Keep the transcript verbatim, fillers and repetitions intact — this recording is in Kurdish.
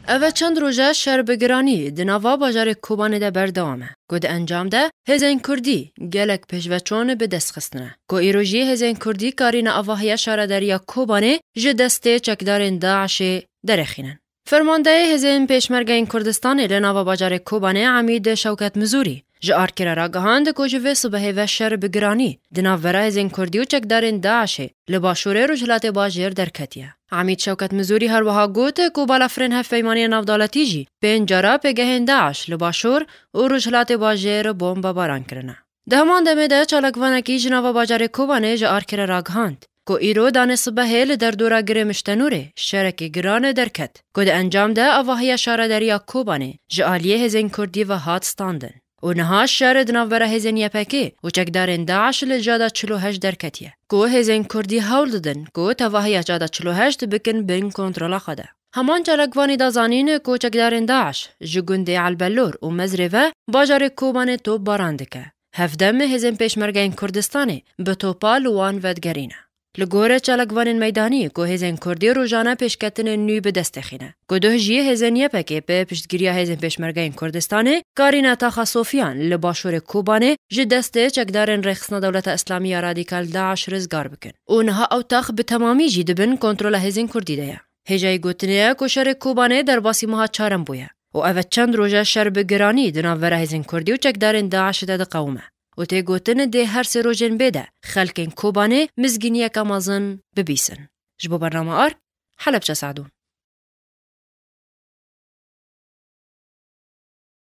Ev e çend roj e şer bi giranî di nava bajarê Kobanê de berdewam e, ku di encam de hêzên Kurdî gelek pêşveçon bi dest xistine, ku îro jî hêzên Kurdî karîne avahiya şaredariya Kobanê ji destê çekdarên DAIŞê derexînin. Fermandeyê hêzên Pêşmergeyên Kurdistanê li nava bajarê Kobanê Emîd Şewket Mizûrî ji Arkirê ragihand ku ji vê sibehê ve şer bi giranî di navbera hêzên Kurdî û çekdarên DAIŞê li başûrê Rojhilatê Bajêr derketiye. Emîd Şewket Mizûrî her wiha got ku balafirên hevpeymaniya navdewletî jî pênc cara pêgehên DAIŞ li başûr û Rojhilatê Bajêr bombebaran kirine. Di heman demê de çalakvanekî ji nava bajarê Kobanê ji Arkirê ragihand ku îro danê sibehê li derdora Girê Miştenûrê şerekî giran derket, ku di encam de avahiya şaredariya Kobanê ji aliyê hêzên Kurdî ve hat standin. Û niha şer di navbera hêzên Y P G û çekdarên DAIŞ li cada çil û heşt derketiye, ku hêzên Kurdî hewl didin ku tevahiya cada çil û heşt bikin bin kontrola xwe de. Heman çalakvanî da zanîn ku çekdarên DAIŞ ji gundê Elbelor û Mezrê ve bajarê Kobanê topbaran dike. Hevdem hêzên Pêşmergeyên Kurdistanê bi topa li wan vedigerîne. Li gorî çalakvanên meydanî ku hêzên Kurdî rojane pêşketinên nû bi dest dixîne, ku duh jî hêzên Y P G bi piştgiriya hêzên Pêşmergeyên Kurdistanê karîne taxa Sofiyan li başûrê Kobanê ji destê çekdarên Rêxistina Dewleta Îslamî ya Radîkal DAIŞ rizgar bikin. Û niha ew tax bi temamî jî di bin kontrola hêzên Kurdî de ye. Hêjayî gotinê ye ku şerê Kobanê derbasî meha çarem bûye û ev e çend roj e şer bi giranî di navbera hêzên Kurdî û çekdarên DAIŞ de diqewime. Û tê gotin dê her sê rojên bê de xelkên Kobanê mizgîniyeke mezin bibîsin. Ji bo bernama Ark, Helebçe Sadûn.